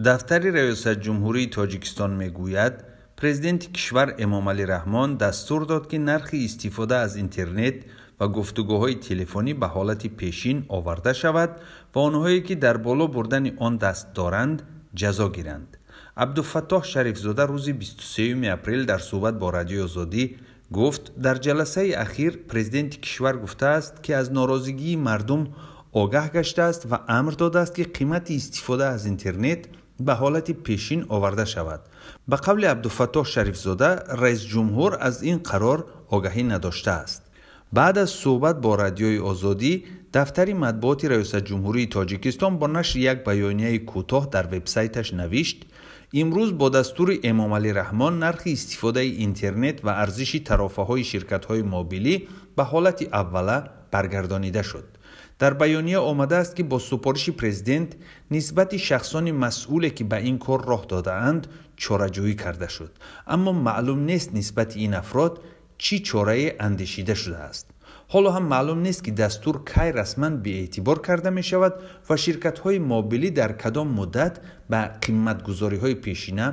Дафтари Раёсат Ҷумҳурии Тоҷикистон мегӯяд, президенти кишвар Эмомалӣ Раҳмон дастур дод, ки нархи истифода аз интернет ва гуфтугӯҳои телефонӣ ба ҳолати пешин оварда шавад ва онҳое ки дар боло бурдани он даст доранд, ҷазо гиранд. Абдуфаттоҳ Шарифзода рӯзи 23 апрел дар суҳбат бо Радиои Озодӣ гуфт, дар ҷаласаи ахир президенти кишвар гуфтааст, ки аз норозигии мардум огаҳ гаштааст ва амр додааст, ки қимати истифода аз интернет ба ҳолати пешин оварда шавад. Ба қавли Абдуфаттоҳ Шарифзода, раисҷумҳур аз ин қарор огаҳӣ надоштааст. Баъд аз суҳбат бо Радиои Озодӣ, дафтари матбуоти Раёсат Ҷумҳурии Тоҷикистон бо нашри як баёнияи кӯтоҳ дар вебсайташ навишт: имрӯз бо дастури Эмомалӣ Раҳмон нархи истифодаи интернет ва арзиши тарофаҳои ширкатҳои мобилӣ ба ҳолати аввала баргардонида шуд. Дар баёния омадааст, ки бо супориши президент нисбати шахсони масъуле, ки ба ин кор роҳ додаанд, чораҷӯӣ карда шуд, аммо маълум нест, нисбати ин афрод чӣ чорае андешида шудааст. Ҳоло ҳам маълум нест, ки дастур кай расман беэътибор карда мешавад ва ширкатҳои мобилӣ дар кадом муддат ба қиматгузориҳои пешина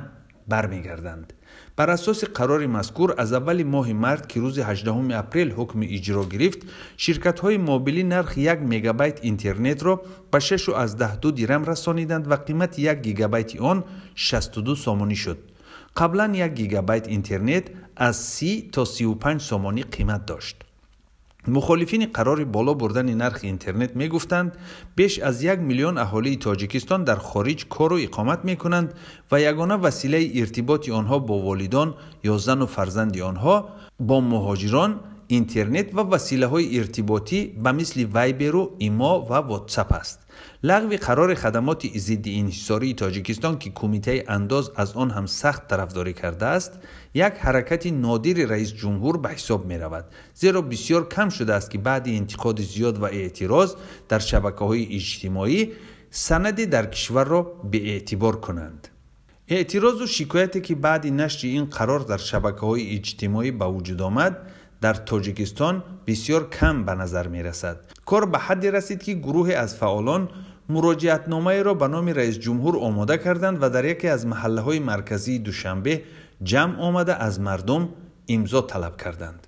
бармегарданд. Бар асоси қарори мазкур, аз аввали моҳи март, ки рӯзи 18 апрел ҳукми иҷро гирифт, ширкатҳои мобилӣ нархи 1 мегабайт интернетро ба 6,2 дирам расониданд ва қимати 1 гигабайти он 62 сомонӣ шуд. Қаблан 1 гигабайт интернет аз 30 то 35 сомонӣ қимат дошт. Мухолифини қарори боло бурдани нархи интернет мегуфтанд, беш аз 1 миллион аҳолии Тоҷикистон дар хориҷ кору иқомат мекунанд ва ягона василаи иртиботи онҳо бо волидон ё зану фарзанди онҳо бо муҳоҷирон интернет ва василаҳои иртиботӣ ба мисли Вайберу, Имо ва Ватсап аст. Лағви қарори хадамоти зидди инҳисории Тоҷикистон, ки Кумитаи андоз аз он ҳам сахт тарафдорӣ кардааст, як ҳаракати нодири раисҷумҳур ба ҳисоб меравад, зеро бисёр кам шудааст, ки баъди интиқоди зиёд ва эътироз дар шабакаҳои иҷтимоӣ санаде дар кишварро беэътибор кунанд. Эътирозу шикояте, ки баъди нашри ин қарор дар шабакаҳои иҷтимоӣ ба вуҷуд омад, дар Тоҷикистон бисёр кам ба назар мерасад. Кор ба ҳадде расид, ки гурӯҳе аз фаъолон муроҷиатномаеро ба номи раисҷумҳур омода карданд ва дар яке аз маҳаллаҳои марказии Душанбе ҷамъ омада, аз мардум имзо талаб карданд.